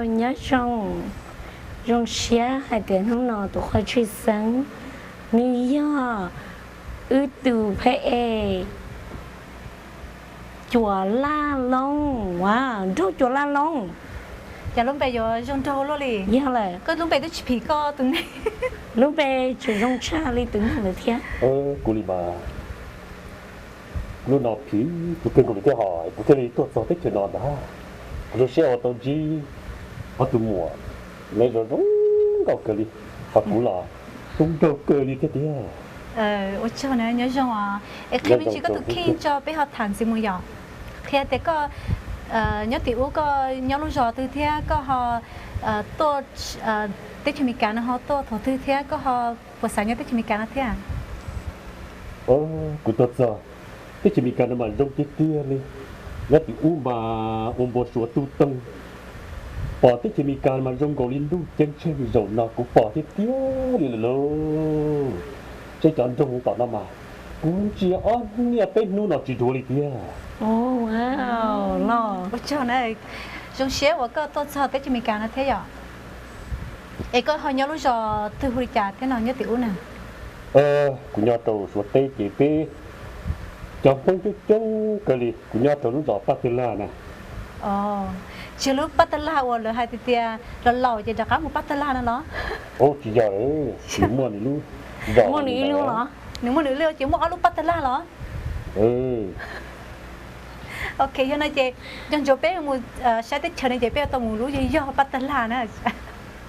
Nyob zoo, zoo siab hais tias hnub no tus qhua tshwj xeeb nws yog wb tus pheej e Cuas Laj Loob, a, Nraug Cuas Laj Loob. Cas lub npe yuav zoo nraug luaj li? Yog lawm, koj lub npe twb tsis phim koj tus neeg. Lub npe tseem zoo tshaj li tus neeg lawm thiab. Kuv li mas, lub no phim tus kawg nkaus li thiab hos kuv thiaj li tuaj txog teb chaws no ntag. Kuv zoo siab uas tau ntsib ob tug muam, neb zoo zoo nkauj kawg li, hos kuv los zoo nraug kawg li thiab tiag. Ua tsaug na, nyob zoo os. Es qhia me ntsis koj tus kheej tso peb ho tham ntxiv mus yom. Qhia tias koj nyob tim ub koj nyob lub zos twg thiab koj ho tuaj teb chaws Amelikas no ho tuaj thaum twg thiab koj ho puas xav nyob teb chaws Amelikas no thiab? Kuv tuaj txog teb chaws Amelikas no mas zoo tiag tiag li. Nyob tim ub mas ua npau suav tu toog, pom teb chaws Amelikas mas zoo nkaus li ntuj ceeb tsheej, zaum no kuv pom tiag tiag li lawm lauj. Seb cov nroog tom no mas kuv ntsia ob niaj peb hnub no tsis dhuav li tiag. Ua tsaug na, zoo siab uas koj tuaj txog teb chaws Amelikas no thiab yom. Es koj ho nyob lub zos twg hu li cas thiab no nyob tim ub na? Kuv nyob rau Suav teb ces peb cov Hmoob coob coob kawg li, kuv nyob rau lub zos Paj Tawg Laj na. Tsis yog lub Paj Tawg Laj uas lawv hais tias tias los laus ces rov qab mus Paj Tawg Laj no los? Tsis yog, nws muaj nws lub zos, muaj nws ib lub los? Nws muaj nws lub ces muaj ob lub Paj Tawg Laj los? Ok, yog no ces nco ntsoov peb mus saib teb chaws no ces peb yuav tau mus lub yog yog Paj Tawg Laj na.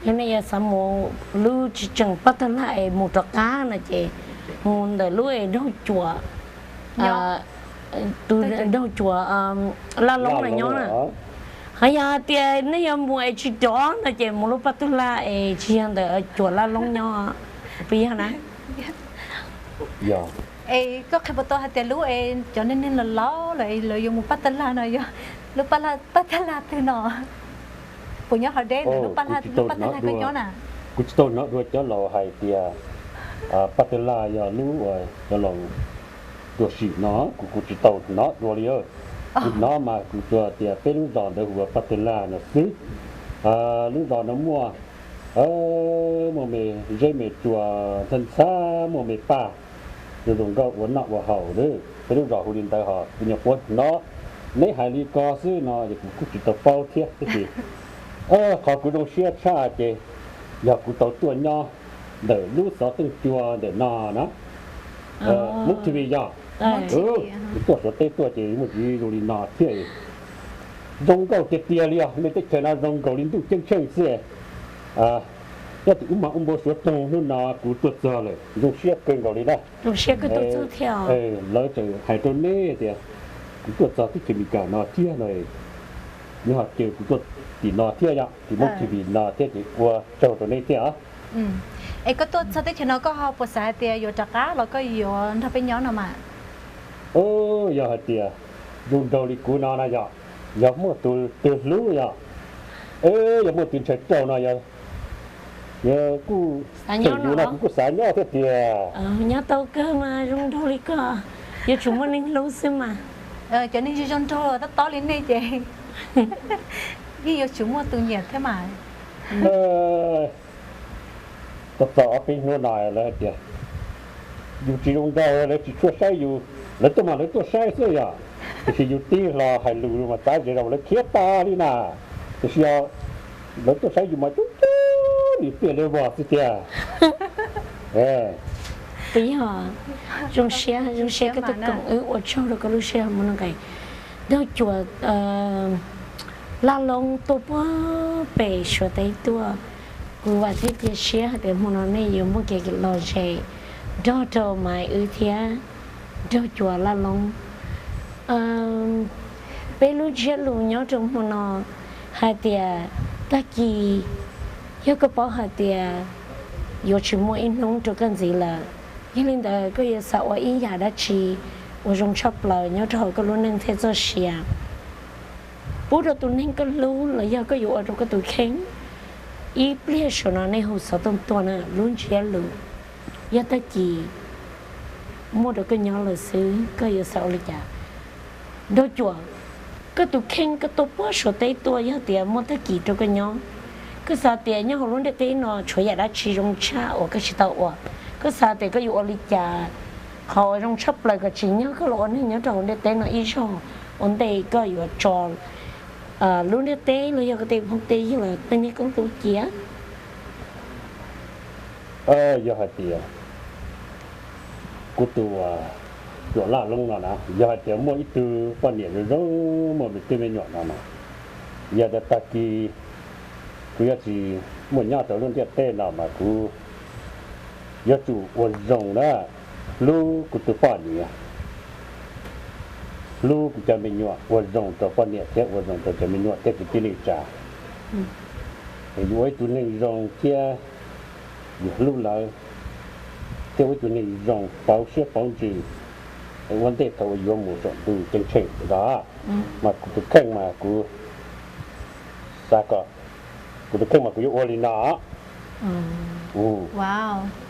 Yog nej yuav xav mus lub tsis tseem Paj Tawg Laj es mus rov qab no ces mus ntawm lub es Nraug Cuas, tus Nraug Cuas Laj Loob no nyob na. Ho yog hais tias nej yuav mus es tsis rov no ces mus lub Paj Tawg Laj es tsis yog ntawm Cuas Laj Loob nyob, puas yog na? Es koj qhia puas tau hais tias lub es cov neeg neeg laus laus lawv yuav mus Paj Tawg Laj no yog lub Paj Tawg Laj twg no? Puas nyob hauv deb ntawm lub Paj Tawg Laj koj nyob na? Kuv tsis tau hnov dua cov laus hais tias Paj Tawg Laj yog lub uas cov laus tuaj sim no, kuv kuv tsis tau hnov dua li. Kuv hnov mas kuv tsuas tias peb lub zos ntawd hu ua Paj Tawg Laj no xwb. Lub zos no muaj, muaj me zeb me tsua ntxhab ntxhab, muaj me paj zoo zoo nkauj ua noj ua haus. Peb lub zos hu li ntawd hos kuv nyuam qhuav hnov neb hais li ko xwb no es kuv kuj tsis tau paub thiab. Tab sis qhov kuv zoo siab tshaj ces yog kuv tau tuaj nyob ntawm lub xov tooj cua ntawm no na. Hmoob T V yog, kuv tuaj Suav teb tuaj ces muaj tsiv zoo li no thiab. Zoo nkauj tiag tiag li os, nej teb chaws no zoo nkaus li ntuj ceeb tsheej xwb. Nyob tim ub mas ua npau suav toog, hnub no kuv tuaj txog lawm zoo siab kawg nkaus li na. Lawv tseem hais rau neb tias kuv tuaj txog teb chaws Amelikas no thiab no, neb ho caw kuv tuaj tim no thiab yom, tim Hmoob T V no thiab ces ua tsaug rau neb thiab os. Es koj tuaj txog teb chaws no koj ho puas xav hais tias yuav rov qab los koj yuav nrog peb nyob no mas? Yog hais tias zoo nraug li kuv no na yog, yog muaj tus twg hlub yog, yog muaj tus ntshai rau no yog, kuj tseem yus no kuv kuj xav nyob thiab tiag. Nyob tau kawg mas zoo nraug li koj, yuav tsum muaj neeg hlub xwb mas. Cov neeg zoo zoo nraug tob tob li nej ces yeej yuav tsum muaj tus nyiam thiab mas. Txog ob peb hnub no lawv hais tias yus tsis zoo nraug lawv tsis tshua saib yus, lawv tuaj mas lawv tuaj saib xwb yom, tiam sis yus tib hlo hais lus mas txav ze zog lawv khiav tag li na. Tiam sis yog lawv tuaj saib yus mas coob coob li pliaj li vog xwb tiag. Puas yog? Zoo siab, zoo siab koj tuaj koom wb, ua tsaug rau koj lub sij hawm muaj nuj nqis. Nraug Cuas Laj Loob tuaj puag pem Suav teb tuaj, kuv vam thiab cia siab hais tias hmo no nej yuav muaj kev lom zem nrog rau Maiv wb thiab Nraug Cuas Laj Loob. Peb lub ntsiab lus nyob rau hmo no hais tias tag kis yog koj paub hais tias yuav tsis muaj ib hnub rau koj ntxiv lawm, yog li ntawd koj yuav xav ua ib yam dab tsi uas zoo tshaj plaws nyob rau hauv koj lub neej thiab txoj sia, pub rau tus neeg koj hlub los yog koj yuav ua rau koj tus kheej? Ib pliag saum no nej hu xov tooj tuaj na, lub ntsiab lus, yog tag kis muaj rau koj nyob lawm xwb koj yuav xav ua li cas? Nraug Cuas, Koj tus kheej koj tuaj puag Suav teb tuaj yog tias muaj tag kis rau koj nyob, koj xav tias nyob hauv lub ntiaj teb no tshuav yam dab tsi zoo tshaj uas koj tsis tau ua, koj xav tias koj yuav ua li cas, qhov uas zoo tshaj plaws kom tsim nyog koj los ua neeg nyob rau hauv ntiaj teb no ib zaug ua ntej koj yuav tso lub ntiaj teb los yog koj tej phooj tej ywg los tej niag koob tub cia? Yog hais tias kuv tus cuam laj loob no na, yog hais tias muaj ib tug poj niam zoo zoo, muaj me tub me nyuam no mas, yog tias tag kis kuv yuav tsis muaj nyob rau lub ntiaj teb no mas kuv yuav tsum ua zoo na, hlub kuv tus poj niam, hlub kuv cov me nyuam, ua zoo rau poj niam thiab ua zoo rau cov me nyuam thiab kwv tij neej tsa. Yuav ua ib tug neeg zoo thiab yus hlub lawv, thiab ua ib tug neeg zoo pauv siab pauv ntsws, ua ntej thaum uas yuav mus saum ntuj ceeb tsheej os. Mas kuv tus kheej mas kuv xav kom, kuv tus kheej mas kuv yuav ua li no.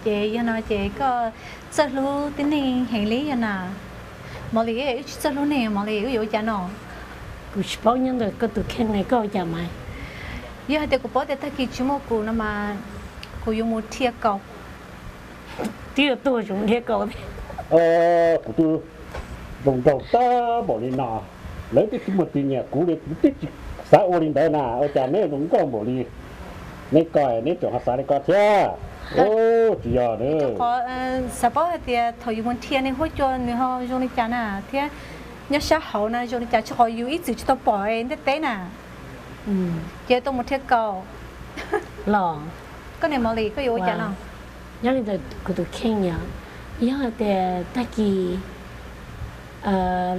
Ces yog no ces koj txawj hlub tib neeg heev li yog na. Mos Lis wb tsis txawj hlub neeg, Mos Lis wb yuav ua cas no? Kuv tsis paub nyob ntawm koj tus kheej ne, koj ua cas mas? Yog hais tias kuv paub tias tag kis tsis muaj kuv no mas kuv yuav mus dhia kaus. Twb yuav tuag tseem mus dhia kaus thiab. Kuv twb zoo nraug tag npaum li no, lawv twb tsis muaj tus nyiam kuv li, kuv twb tsis xav ua li ntawd na, ua cas neb zoo nkauj npaum li, neb ko neb tseem ho xav li ko thiab? Tsis yog na. Xav paub hais tias thaum yus mus dhia nej huab cua nws ho zoo li cas na, thiab nyob sab hauv na zoo li cas, tsis qhov yus ib txwm tsis tau pom ntiaj teb na. Ces tau mus dhia kaus los. Koj niam Mos Lis, koj yuav ua cas no? Nyob li ntawm kuv tus kheej yog, yog hais tias tag kis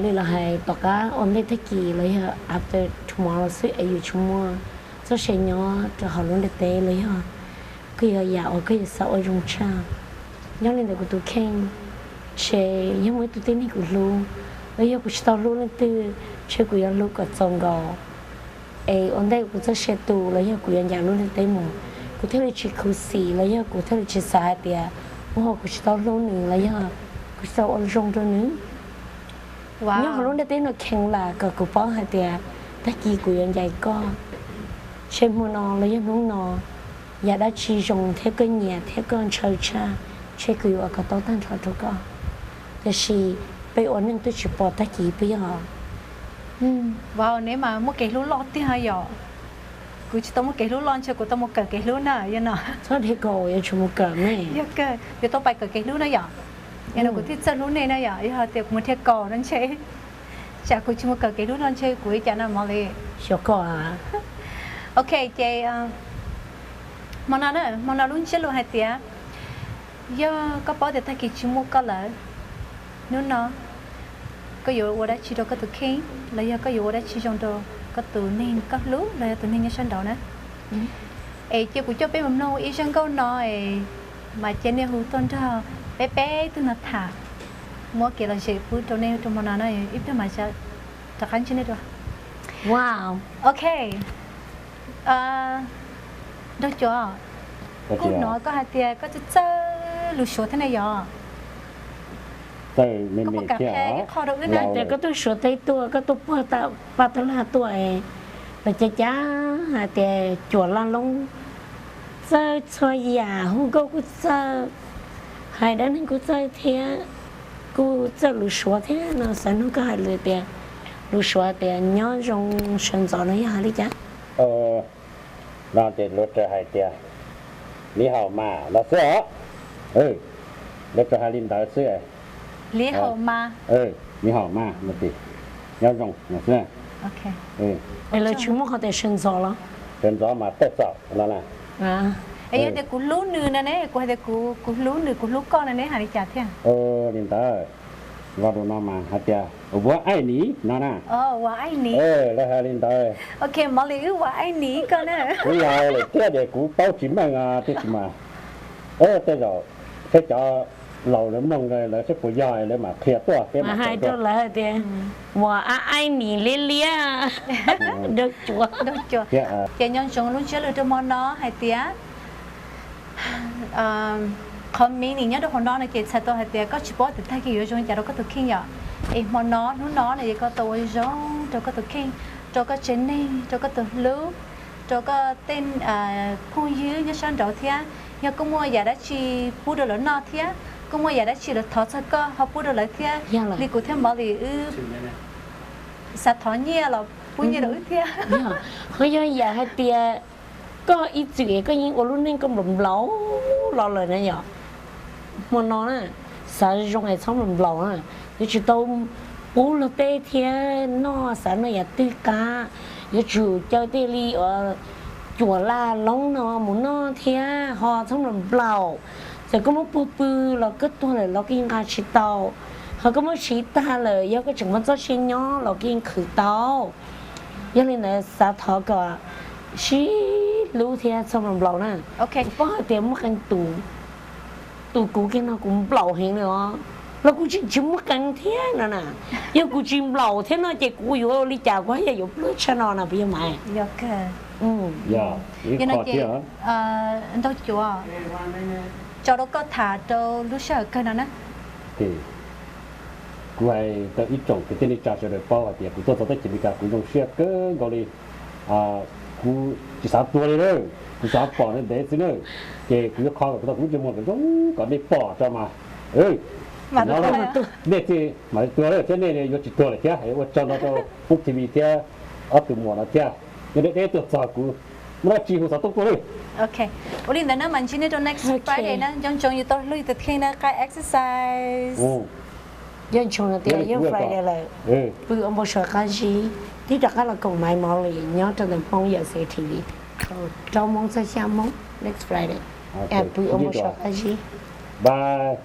li los hais tom qab ua ntej tag kis los yog after tomorrow xwb es yus tsis muaj txoj sia nyob rau hauv lub ntiaj teb los yog koj yuav yam uas koj yuav xav ua zoo tshaj. Nyob li ntawm kuv tus kheej, ntshe yog muaj ib tug tib neeg kuv hlub los yog kuv tsis tau hlub leej twg, ntshe kuv yuav hlub kom txaus nkaus es ua ntej kuv txoj sia tu los yog kuv yuav ncaim lub ntiaj teb mus, kuv thiaj li tsis khuv xim los yog kuv thiaj li tsis xav hais tias ua ho kuv tsis tau hlub nws los yog kuv tsis tau ua zoo rau nws. Nyob hauv lub ntiaj teb no kheev lam kom kuv paub hais tias tag kis kuv yuav ncaim koj, ntshe hmo no los yog hnub no yam dab tsi zoo thiab koj nyiam thiab koj ntshaw tshaj, ntshe kuv yuav ua kom tau tag nrho rau koj. Tiam sis peb ua neeg twb tsis pom tag kis puas yog? Vauv, neb mas muaj kev hlub loj tiag yom. Kuv tsis tau muaj kev hlub loj, ntshe kuv tau mus kawm kev hlub na, yog no. Txhob dhia kaus, yuav tsum mus kawm me. Yog kawg, yuav tau pais kawm kev hlub na yom. Yog no kuv thiaj txawj hlub nej na yom, yog hais tias kuv mus dhia kaus no ntshe, tsam kuv tsis mus kawm kev hlub no ntshe kuv ua cas no Mos Lis. Xyov koj. Ok, ces hmo no na, hmo no lub ntsiab lus hais tias, yog koj paub tias tag kis tsis muaj koj lawm, hnub no koj yuav ua dab tsi rau koj tus kheej, los yog koj yuav ua dab tsi zoo rau koj tus neeg koj hlub los yog tus neeg nyob sab nraud na? Es cia kuv coj peb mus mloog ib zaj nkauj no, mas cia nej hu tuaj nrog peb peb tug no tham, muab kev lom zem pub rau nej rau hmo no na, ib pliag mas rov qab ntsib nej dua. Ok. Nraug Cuam, kuv hnov koj hais tias koj txawj txawj lus Suav thiab ne yom? Koj puas kam qhia ib qho rau wb na? Tias koj tuaj Suav teb tuaj, koj tuaj puag paj tab laj tuaj, lawv cav cav hais tias cuam laj loob txawj txhua yam, hu nkauj kuj txawj, hais dab neeg kuj txawj thiab, kuj txawj lus Suav thiab no, xav nug koj hais lus tias, lus Suav tias nyob zoo sawv ntxov no yog hais li cas? No ces lawv tsuas hais tias 你好吗 no xwb os. Lawv tsuas hais li ntawd xwb. 你好吗 no ces nyob zoo no xwb. Es lawv tsis muaj qhov tias sawv ntxov los? Sawv ntxov mas tej txaus no na. Es yog tias kuv hlub nws no ne, kuv hais tias kuv hlub nws, kuv hlub koj no ne, hais li cas thiab? Li ntawd, los rau no mas hais tias 我爱你 no na. Lawv hais li ntawd. Ok, Mos Lis wb 我爱你 koj na. Kuv laus lawm thiab ces kuv paub tsis meej tiam sis mas tej zaum saib cov laus lawv mloog lawv saib puas yog lawv mam qhia tuaj peb mam hais rau lawv hais tias 我爱你 liab liab. Ces nco ntsoov lub ntsiab lus rau hmo no hais tias, qhov meaning nyob rau hauv no no ces txhais tau hais tias koj tsis paub tias tag kis yuav zoo li cas rau koj tus kheej yom. Es hmo no hnub no no ces koj tau ua zoo rau koj tus kheej, rau koj tsev neeg, rau koj tus hlub, rau koj tej phooj ywg nyob sab nraud thiab. Yog koj muaj yam dab tsi pub rau lawv noj thiab, koj muaj yam dab tsi lawv thov txog koj ho pub rau lawv thiab. Li kuv thiab Molly wb xav thov nyiaj los pub nyiaj rau wb thiab. Ho yog yam hais tias koj ib txwm koj yeej ua lub neej koj nplaum nplaum los lawm na yom, hmo no na, xav zoo es txhob nplaum nplaum na, yuav tsum tau pub luag teb thiab noj, xav noj yam twg qab, yuav tsum caw tej li cuam laj loob no mus noj thiab ho txhob nplaum nplaum. Txawm koj muab puag pw los koj tuag lawm los koj yeej nqa tsis tau, ho koj muab siv tag lawm yog koj tseem muaj txoj sia nyob los koj yeej khwv tau. Yog li ntawd xav thov kom sib hlub thiab txhob nplaum nplaum na. Kuv paub hais tias muaj qee tus, tus kuv kiag no kuv nplaum heev li os, los kuv tseem tsis muaj qee thiab no na. Yog kuv tsis nplaum thiab no ces kuv yuav ua li cas kuv haj yam yuav pluag tshaj no na puas yog mas? Ntau cuav, tso rau koj tham rau lub sij hawm kawg no na. Kuv hais rau ib tsoom kwv tij neej tsa sawv daws paub hais tias kuv tuaj txog teb chaws Amelikas kuv zoo siab kawg nkaus li. Kuv tsis xav tuag li na, kuv xav pom nej ntev xwb na. Ces kuv yuav kho kom tau kuv lub ntsej muag kom zoo kom nej pom tso mas. Nej thiaj mam li tuag thiab nej yuav tsis tuag lawm thiab. Ua tsaug ntau rau Hmoob T V thiab ob tug muam no thiab. Nyob deb deb tuaj txog kuv muaj dab tsi hu xov tooj tuaj li. Ua li ntawd na, mam ntsib nej rau next Friday na. Nco ntsoov yus tau hlub yus tus kheej na, qaij exercise. Nco ntsoov tias yog Friday lawm, pw ua npau suav qab zib, twb rov qab los koom Maiv Molly nyob rau ntawm Hmoob Yawm Xeev T V, rau moos txog xya moos next Friday. Pw ua npau suav qab zib, bye.